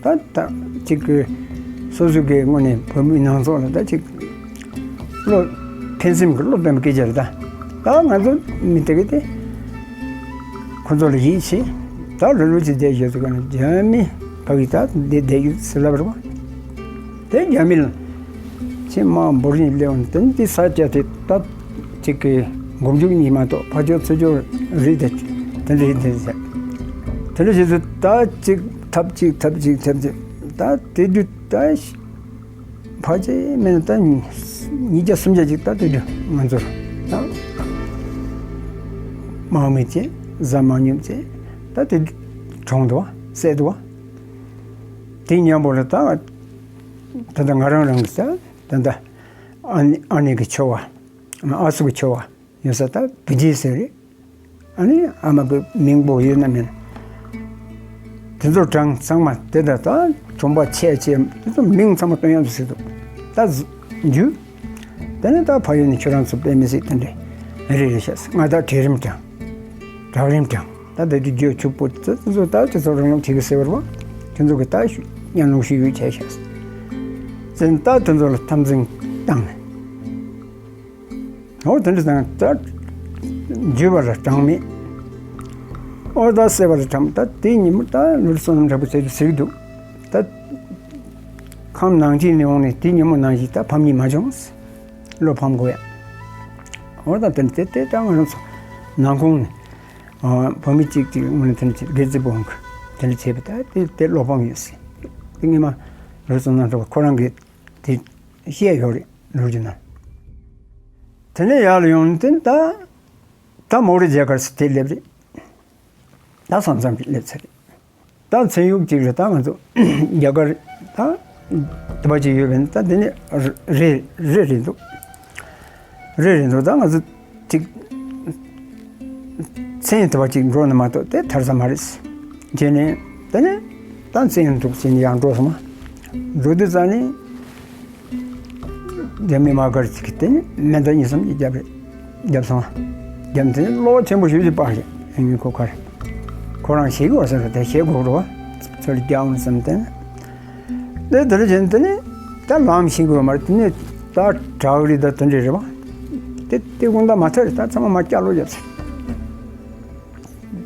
ད་ད་ཅིག་གི་སོ་སོ་གི་དངོས་གནས་བོད་མིའི་ནང་ཚོགས་ལ་ད་ཅིག་བློ་ཕན་སེམས་ཀྱི་བློ་ཕམ་སྐད་ཆ་རེད་ད། ད་ང་ཚོ་མི་དེ་གི་དེ་ཁོ་ཚོ་ལ་ཡིད་ཆེས། ད་ལོ་ལོ་ཅིག་བསྡད་ཡོད་ཚུལ་ག་ན་རྒྱ་མི་ཕ་གི་ད་འདི་བསྡད་ཡོད་ཟེར་ལབ་རེད་བ། དེ་རྒྱ་མི་ལ་ཕྱི་མ་འབོར་ཞིང་སླེབས་འོང་དེ་འདི་ས་ཆ་དེ་ད་ཅིག་གི་མགོ་མཇུག་གཉིས་མ་གཏོགས་ཕར་ཕྱོགས་ཚུར་ཕྱོགས་རེད་དེ། དེ་འདྲ་རེད་དེ་ཟེར། དེ་འདྲ་བྱས་ཚུལ་ད་ཅིག་ཐབས་ཅིག་ཐབས་ཅིག་ཐབས་ཅིག་ད་དེ་དུས་ད་ཕལ་ཆེར་མིན་ན་ད་ཉིས་བརྒྱ་སུམ་བརྒྱ་ཅིག་ད་དེ་དུས་ང་ཚོར་ད་དམག་མི་བྱས་གཟའ་མ་ཉམས་བྱས་ད་དེ་དུས་གྲོངས་འདུག་བ་བསད་འདུག་བ། དེ་མཉམ་པོ་ལ་ད་ད་ད་ང་རང་རང་གི་ད་ད་ད་ཨ་ནེ་ཨ་ནེ་གི་ཆོ་བ་ཨ་སུ་གི་ཆོ་བ། ཡོད་ས་ད་བི་ཇི་ཟེར་རེད། ཨ་ནི་ཨ་མ་གི་མིང་པོ་ཡོད་ན་མེད་ན། དེ་ཚོ་གྲངས་ཚང་མ་དེ་ད་ད་གྲོང་པ་ཆེ་ཆེ་དེ་ཚོ་མིང་ཚང་མ་སྟོན་ཡག་ཏུ་ཟེར་འདུག་ད་འཇུ། དེ་ནས་ད་ཕ་ཡུལ་ནས་ཁྱོད་རང་ཚོ་དཔེ་མི་སྲིད་དེ་འདྲས་རེ་རེ་བྱས་ང་ད་གྲལ་རིམ་གྲངས་བྲག་རིམ་གྲངས་ད་ད་དུ་རྒྱུ་ཕྱུག་པོ་ཙི་ཙི་ཚོ་ད་ཅི་ཚོ་རང་རང་བྱེད་གི་ཟེར་བར་བ། ཁྱོད་ཚོ་གི་ད་ཤུ་ཉམས་ལོང་ཤུ་ཡོད་བྱས་ཤག་ཙན་ད་དེ་ཚོ་ལ་འཐབ་འཛིང་བཏང་ནས། འོ་དེ་འདྲ་དང་ད་འཇུས་པ་ལ་གྲངས་མེད། འོ་ད་བསད་པ་ལ་གྲངས་ད་དེ་ཉིན་མོ་ད་ལུས་བསོད་ནམས་དྲག་པོ་ཟེར་གྱི་ཟེར་གྱི་འདུག་ད་ཁམས་ནང་ཆེན་ནས་འོང་ནས་དེ་ཉིན་མོ་ནང་བཞིན་ད་ཕམ་ཉེས་མ་བྱུང་། བློ་ཕམ་དགོས་ཡ། འོ་ད་དེ་དེ་དེ་ད་ང་རང་ཚོ་ནང་ཁོངས་ནས་བོད་མི་གཅིག་གཅིག་ངོས་ནས་དེ་འདྲ་བྱེད་དགེ་རྩིས་པོ་འོང་གི་དེ་འདྲ་བྱས་པ་ད་དེ་དེ་བློ་ཕམ་ཡོད་སྲིད། དེ་སྔོན་མ་ལུས་བསོད་ནམས་དྲག་པོ་ཁོ་རང་གིས་དེ་བཤད་ཡོད་རེད། ལོ་རྒྱུས་ན། དེ་ནས་ཡར་ལ་ཡོང་དུས་ད་ད་མོ་རི་རྒྱ་གར་སི་དེ་སླེབས་རེད། ད་ས་མཚམས་ཀྱི་སླེབས་ཚར་རེད། ད་མཚན་ཡུག་ཅིག་ལ་ད་ང་ཚོ་རྒྱ་གར་ད་དུ་བ་ཅིག་ཡོད་པས་ད་དེ་ནས་རི་རི་རི་འདུག་རི་རི་འདུག་ད་ང་ཚོ་ཅིག་མཚན་དུ་བ་ཅིག་འགྲོ་ན་མ་གཏོགས་དེ་ཐར་ས་མ་རེད། བྱས་ནས་དེ་ནས་ད་མཚན་འདུག་ཟེར་ནས་ཡང་འགྲོ་སོང་། འགྲོ་དུས་ཙང་ནས། རྒྱ་མི་དམག་སྒར་ཅིག་གིས་དེ་ནི་མེ་མདའ་གཉིས་གསུམ་གྱིས་བརྒྱབ་རེད། བརྒྱབ་སོང་། རྒྱབ་དེ་ནི་གློག་ཆེན་པོ་ཞེ་པོ་ཅིག་སྤར་རེད། ཨ་ནི་ཁོ་ཁར། ཁོ་རང་ཞེད་དགོས་ཟེར་རེད་དེ་ཞེད་དགོས་རོ། ཚུར་རྒྱག་འོང་བསམ་དེ་ནི། དེ་དེ་འདྲ་བྱས་ནས་དེ་ནི་ད་ལམ་ཞིག་དགོས་མ་རེད་དེ་ནི་ད་བྲག་རི་ད་དེ་འདྲ་རེད་བ། དེ་དེ་དགོང་དག་མ་ཐར་རེད་ད་ཚང་མ་མར་བསྐྱར་ལོག་བརྒྱབ་ཟེར།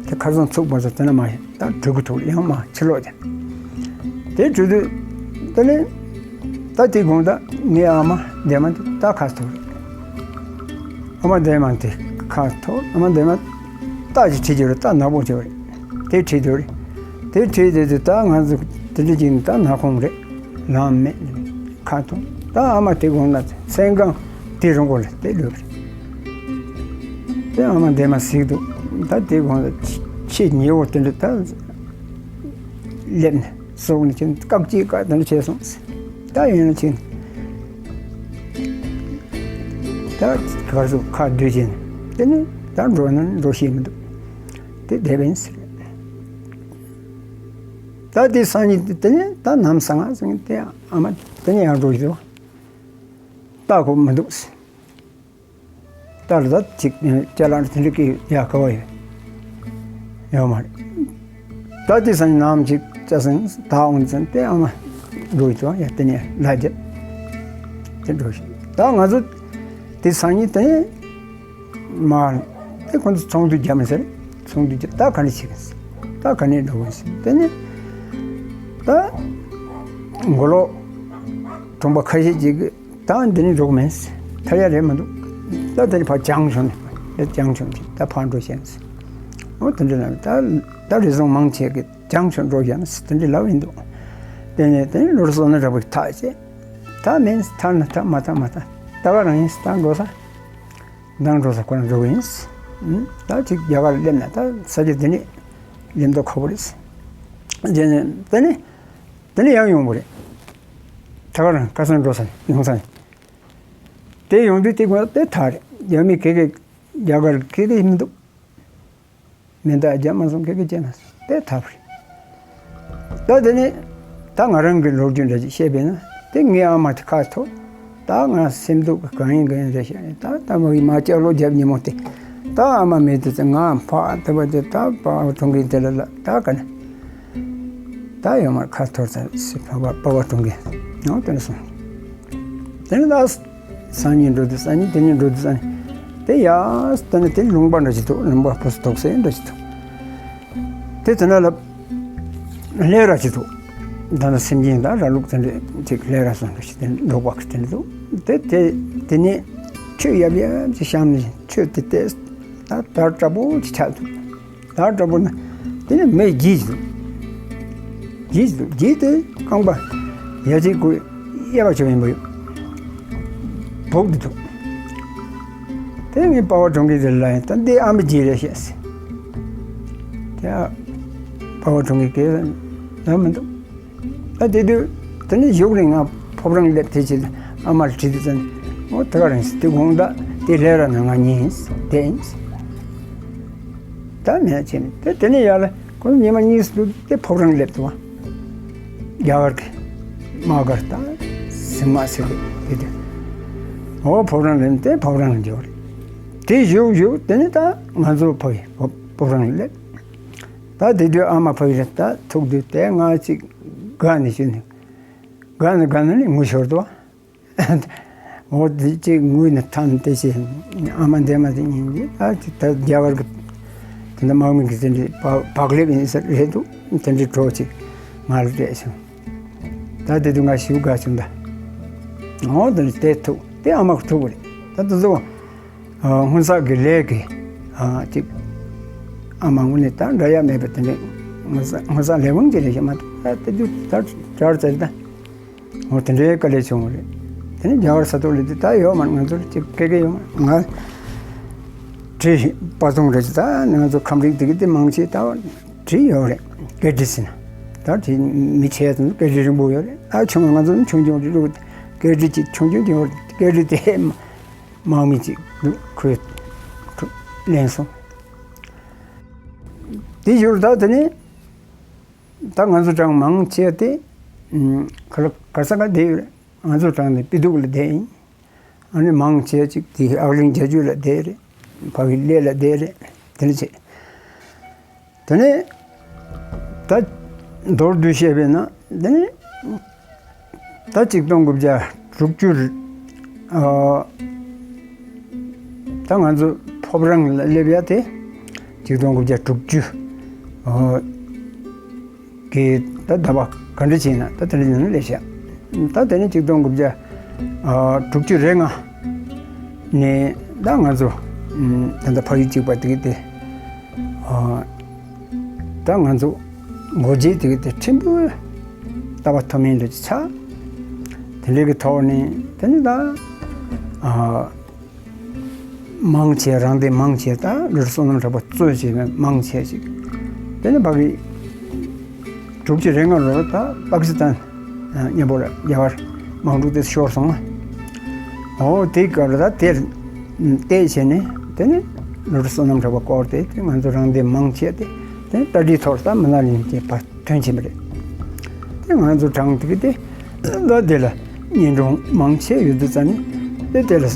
དེ་ཁ་སང་ཚུགས་པ་ཚོ་དེ་ན་མ་ཡིན་ད་གྲུ་གུ་ཐུག་ཡང་མ་ཕྱིར་ལོག་ཀྱང་། དེ་གྲུ་དུས་དེ་ནས་ ད་དེ་དགོང་ད་ངའི་ཨ་མ་འདན་མ་དེ་ད་ཁ་ཐོར་རེད། ཨ་མ་འདན་མ་དེ་ཁ་ཐོར། ཨ་མ་འདན་མ་རྟ་ཅིག་ཁྲིད་རྒྱུ་རེད། རྟ་ནག་པོ་ཅིག་རེད། དེ་ཁྲིད་རྒྱུ་རེད། དེ་ཁྲིད་དེ་དེ་ད་ང་ཚོ་དེ་འདྲ་ཅིག་ད་ནག་ཁུང་རེད། ལམ་མེད། ཁ་ཐོར། ད་ཨ་མ་དེ་དགོང་ད་སེམས་ཁམས་དེ་རིང་གོ་ལ་དེ་ལོས་རེད། དེ་ཨ་མ་འདན་མ་གཟིགས་འདུག་ད་དེ་དགོང་ད་ཆེས་ཉེ་བོ་དེ་འདྲ་ད་སླེབས་ནས། སོགས་ནི་ཅན་བཀག་ཅིག་བཀག་དང་བྱས་སོང་། ད་ཡིན་ན་ཅིན་ད་གར་སོགས་ཁ་བསྡུས་ཅན་དེ་ནི་ད་འགྲོ་ན་འགྲོ་ཤེས་མི་འདུག་དེ་བསྡད་པ་ཡིན་ཟེར། ད་དེ་སང་ཉིན་དེ་ནི་ད་ནམ་སང་ང་སང་ཉིན་དེ་ཨ་མ་དེ་ནི་ཡང་འགྲོ་ཞིག་ད་གོ་མི་འདུག་ཟེར། ལྟར་ད་ཅིག་ཅ་ལག་དེ་འདྲ་གི་ཡ་ག་བ་ཡོད་ཡོད་མ་རེད། ད་དེ་སང་ནམ་ཅིག་ཅ་སང་ད་འོང་ཙང་དེ་ཨ་མ་འགྲོ་ཡི་ཡ་དེ་ནས་ལ་རྒྱབ་དེ་འགྲོ་ཞིག་ད་ང་ཚོ་དེ་སང་ཉིན་དེ་མ་དེ་ཁོང་ཚོ་ཚོགས་འདུ་རྒྱབ་མི་ཟེར། ཚོགས་འདུ་རྒྱབ་ད་ག་ནས་བྱེད་གི་ད་ག་ནས་འགྲོ་གི་ཟེར། དེ་ནས་ད་མགོ་ལོག་གྲོང་པ་ཁ་ཤས་ཅིག་གི་ད་འདི་ནི་འགྲོ་གི་མེད། ཐར་ཡ་རེད་མི་འདུག་ད་དེ་ནི་ཕར་བྱང་ཕྱོགས་ནས་ད་བྱང་ཕྱོགས་ཀྱི་ད་ཕར་འགྲོ་ཤེས། འོ་དེ་འདྲ་ལ་ད་ད་རེ་ཟུང་མང་ཆེ་གི་བྱང་ཕྱོགས་འགྲོ་ཤེས་དེ་འདྲ་ལབ་ཡིན་འདུག་དེ་ནས་དེ་ནི་ལོ་རེ་སོ་ན་ར་བུ་ཐག་བཅད་ད་མིན་ཐར་ན་ཐར་མ་ཐར་མ་ཐར་ད་ག་རང་ཡིན། ད་འགྲོ་ས་མདང་འགྲོ་ས་ཁོ་རང་འགྲོ་གི་ཡིན། ད་ཅིག་རྒྱ་གར་སླེབས་ན་ད་ས་ཆ་དེ་ནི་སླེབས་མདོག་ཁ་པོ་རེད། དེ་ནས་དེ་ནི། དེ་ནས་ཡང་ཡོང་བ་རེད། ད་ག་རང་ཁ་སང་འགྲོ་ས་ཡོང་ས་ནས། དེ་ཡོང་དུས་དེ་དགོས་དེ་ཐག་རེད། རྒྱ་མི་གེ་གེ་རྒྱ་གར་གེ་གེ་མི་འདུག་མེ་མདའ་རྒྱབ་མ་སོང་། གེ་གེ་བྱས་མ་སོང་། དེ་ཐག་རེད། ད་དེ་ནས་ད་ང་རང་གི་ལོ་རྒྱུས་འདྲ་ཅིག་བཤད་པས་ན་དེ་ངའི་ཨ་མ་དེ་ཁ་ཐོར། ད་ང་སེམས་སྡུག་གི་གང་ཡིན་གང་ཡིན་རེད་བཤད་ནས་ད་ད་མ་གི་མ་ལྕགས་ལོ་རྒྱབ་ཉིན་མོ་དེ་ད་ཨ་མ་མེད་དུས་ཚེ་ང་ཕག་དེ་བ་དེ་ད་པ་བ་གྲོང་གི་དེ་ལ་ལ་ད་ག་ནས། ད་ཡོད་མར་ཁ་འཐོར་ཚར་སི་ཕ་བ་པ་བ་གྲོང་གི་ནང་དེ་ནས་སོང་། དེ་ནས་ད་སང་ཉིན་འགྲོ་དུས་སང་ཉིན་དེ་ཉིན་འགྲོ་དུས་སང་ཉིན་དེ་ཡ་དེ་ནས་དེ་ལུང་པ་འདྲ་ཅིག་འདུག་ལུང་པ་ཕུ་སུ་དོག་སེ་འདྲ་ཅིག་འདུག་དེ་དེ་ན་ལ་ལྷས་ར་ཅིག་འདུག་ད་ནི་སེམས་ཅན་དང་ར་ལུག་དེ་འདྲ་ཅིག་ལྷས་ར་སོང་འདྲ་ཅིག་དེ་འདུག་པ་གི་དེ་འདུག་དེ་དེ་དེ་ནས་ཆོས་ཡབ་ཡབ་ཅིག་བཤམས་ནས་ཆོས་དེ་བལྟས་ད་དར་དྲག་པོ་ཅིག་ཆགས་འདུག་ད་དྲག་པོ་ན་དེ་ནས་མེ་བརྗིད་ཅིག་འདུག་བརྗིད་ཅིག་འདུག་བརྗིད་དེ་རྐང་པ་ཡ་གཅིག་གུ་གཡས་པ་ཕྱོགས་ཡིན་པ་ཡོད་བུག་དེ་འདུག་དེ་ངས་པ་བ་གྲོང་ཁྱེར་དེ་ལ་ཡིན་ད་འདི་ཨ་མའི་རྗེས་རེད་བཤད་ཟེར། དེ་ཨ་པ་བ་གྲོང་ཁྱེར་གས་ན་མི་འདུག་ད་དེ་དུས་དེ་ནས་བཞུགས་རིང་ང་ཕོ་བྲང་སླེབས་དེ་ཕྱིར་ཨ་མ་ལ་དྲིས་དུས་ཙམ་འོ་དེ་ག་རང་ཟེར་དེ་དགོང་དག་དེ་ལྷས་ར་ན་ང་གཉིས་ཡིན་དེ་ཡིན། ད་མེད་ཅེས་ནས་དེ་དེ་ནས་ཡར་ལ་ཁོ་ཉི་མ་གཉིས་སུ་དེ་ཕོ་བྲང་སླེབས་འདུག་བ། རྒྱ་གར་གྱི་དམག་སྒར་དང་སིལ་མ་ཟེར་གི་དེ་དེ་འོ་ཕོ་བྲང་སླེབས་དེ་ཕོ་བྲང་ལ་འཇོག་རེད། དེ་བཞུགས་བཞུགས་དེ་ནས་ད་ང་ཚོ་ཕ་གི་ཕོ་བྲང་ལ་སླེབས། ད་དེ་དུས་ཨ་མ་ཕ་གི་ལ་ད་ཐུག་དུས་དེ་ང་ཅིག་དགའ་ནས་ཞུ་ནས་དགའ་ནས་དགའ་ནས་ནི་ངུ་ཤོར་འདུག་བ། འོ་དེ་ཅིག་ངུས་ནས་ཐམས་ཏེ་ཅི་ཨ་མ་འདན་མ་དེ་ཉིན་གྱི་ད་ཅི་ད་རྒྱ་གར་གྱི་དེ་འདྲ་དམག་མི་གི་ཟིན་བྲིས་བག་ལེབ་ཡིན་ཟེར་རེད་འདུག་དེ་འདྲའི་གྲོགས་ཅིག་ང་ལ་སྤྲད་བྱུང་། ད་དེ་དུས་ང་ཞིའུ་དགའ་བྱུང་ད། འོ་དེ་ནས་དེ་ཐུག་དེ་ཨ་མ་གི་ཐུག་པ་རེད། ད་དེ་ཚོ་སྔོན་བསགས་ཀྱི་ལས་ཀྱི་ཅིག་ཨ་མ་དངོས་གནས་ད་འདྲ་ཡ་མེད་པ་དེ་འདྲའི་སྔོན་བསགས་སྔོན་བསགས་ལས་ཁུངས་ཅིག་རེད་ཤག་མ་གཏོགས་ད་དེ་དུས་ད་གྲར་ཙེར་ད། འོ་དེ་འདྲའི་དཀའ་ལས་བྱུང་བ་རེད། དེ་ནས་རྒྱ་གར་ས་ཐོག་ལ་དེ་ད་ཡོད་མ་རེད། ང་ཚོར་ཅིག་སྐད་སྐད་ཡོད་མ་རེད། ང་བྲིས་པ་ཚོང་རེད་ཅེ་ད་ང་ཚོ་ཁམས་རིགས་དེ་གི་དེ་མང་ཆེ་ད་བྲིས་ཡོད་རེད། སྐད་བྲིས་ཟིན་ན་ད་བྲིས་མི་ཆེ་ཙམ་སྐད་བྲིས་རིང་པོ་ཡོད་རེད། ད་ཆུང་ང་ཚོ་ཆུང་ཆུང་རེད་རུ་སྐད་བྲིས་ཅིག་ཆུང་ཆུང་ཅིག་ཡོད་རེད། སྐད་བྲིས་དེ་དམག་མི་ཅིག་འདུག་ཁོས་ལེན་སོང་། དེ་ཞོར་ད་དེ་ནས། ད་ང་ཚོ་གྲངས་མང་ཆེ་དེ་ཁ་ལ་ག་ས་ག་བསྡད་ཡོད་རེད། ང་ཚོ་གྲངས་ནི་པི་དུག་ལ་བསྡད་ཡིན། ཨ་ནི་མང་ཆེ་ཅིག་དེ་ཨག་གླིང་བྱ་རྒྱུད་ལ་བསྡད་རེད། ཕ་གི་གླེ་ལ་བསྡད་རེད། དེ་འདྲ་བྱས། དེ་ནས་ད་མདོར་བསྡུས་བཤད་པས་ན་དེ་ནས་ད་ཆིག་སྟོང་དགུ་བརྒྱ་དྲུག་ཅུ་རེད། ཨ་ད་ང་ཚོ་ཕོ་བྲང་ལ་སླེབས་ཡ་དེ་ཆིག་སྟོང་དགུ་བརྒྱ་དྲུག་ཅུ་ཨ་གི་ད་ཟླ་བ་ག་འདྲ་བྱས་ན་ད་དེ་འདྲ་ཡིན་ན་སླེབས་ཤག་ད་དེ་ནས་ཆིག་སྟོང་དགུ་བརྒྱ་དྲུག་ཅུ་རེ་ལྔ་ནས་ད་ང་ཚོ་ད་ལྟ་ཕ་ཡུལ་གཅིག་པ་དེ་གི་དེ་ད་ང་ཚོ་སྒོ་འབྱེད་དེ་གི་དེ་ཕྲན་བུ་ལྟ་བ་མཐོ་དམན་ལ་ཆགས། དེ་འདྲའི་གི་ཐོག་ནས་དེ་ནས་ད། མང་ཆེ་རང་སྡེ་མང་ཆེ་ད་ལུ་གུ་བསོད་ནམས་གྲགས་པ་གཙོས་བྱས་པའི་མང་ཆེ་ཞིག་དེ་ནས་ཕ་གི་དྲུག་ཅུ་རེ་ལྔ་ལོར་ད་པ་ཀི་སི་ཐན་མཉམ་པོ་ལ་རྒྱ་གར་དམག་འཁྲུག་དེ་ཤོར་སོང་ང་། འོ་དེའི་སྐབས་ལ་ད་དེར་བལྟས་བྱས་ནས་དེ་ནས་ལུ་གུ་བསོད་ནམས་གྲགས་པ་སྐོར་དེ་དེ་ང་ཚོ་རང་སྡེ་མང་ཆེ་དེ་དེ་ནས་ཏ་ཏིའི་ཐོག་ད་མི་ན་ལི་ནས་ཕར་ཐོན་ཕྱིན་པ་རེད། དེ་ང་ཚོ་གྲངས་དེ་གི་དེ་ལ་དེ་ལ་གཉེན་དྲུང་མང་ཆེ་ཡོད་དུས་ཙ་ནི་དེ་དེ་ལ་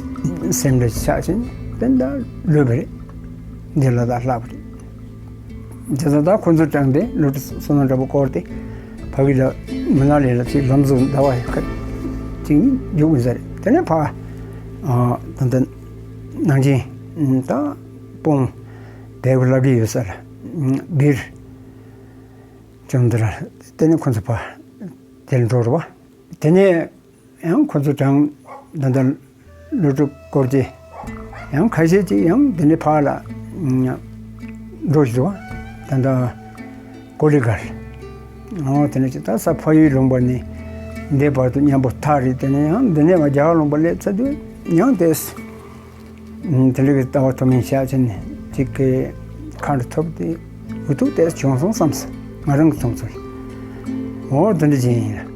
སེམས་ལ་ཆགས་ཕྱིན་དེ་འདྲ་ལོས་པ་རེད། འདི་ལ་ད་ལྷག་པ་རེད། དེ་ཚོ་ད་ཁོ་ཚོ་གྲངས་དེ་ལུ་གུ་བསོད་ནམས་གྲགས་པ་སྐོར་དེ་ཕ་གི་ལ་མི་ན་ལི་ལ་ཅིག་ལམ་བཟོ་ཟླ་བ་ཁ་ཅིག་རྒྱུག་ཡིན་ས་རེད། དེ་ནས་ཕ་ད་ལྟ་ནང་ཆེན་ད་སྤུངས་དེ་གི་ལ་གི་ཡོད་ས་ལ་སྦིར། ཅུང་དེ་ལ་དེ་ནས་ཁོ་ཚོ་ཕ་དེར་འགྲོ་རུ་བ། དེ་ནས་ཡང་ཁོ་ཚོ་གྲངས་ད་ལྟ་ལོ་དྲུག་སྐོར་གྱི་ཡང་ཁ་ཤས་ཀྱིས་ཡང་དེ་ནས་ཕར་ལ་འགྲོ་བཞིན་འདུག་བ། ད་ལྟ་ཀོ་ལི་གྷལ། འོ་དེ་ནས་ཅི་ད་ས་ཕ་ཡུལ་ལུང་པ་ནས་འདི་བར་དུ་མཉམ་པོ་ཐག་རིང་། དེ་ནས་ཡང་འདི་ནས་མར་རྒྱ་གར་ལུང་པ་སླེབས་ཚར་དུས་ཡང་དེ། དེ་འདྲ་གི་ལྟ་བ་མཐོ་དམན་བཞག་བྱས་ནས་ཅིག་གི་ཁ་འདྲ་ཐོབ་སྟེ་འུ་ཐུག་དེ་བྱུང་སོང་བསམ་སོང་ང་རང་གི་མཚོན་ཚུལ། འོ་དེ་འདྲ་ཅིག་ཡིན།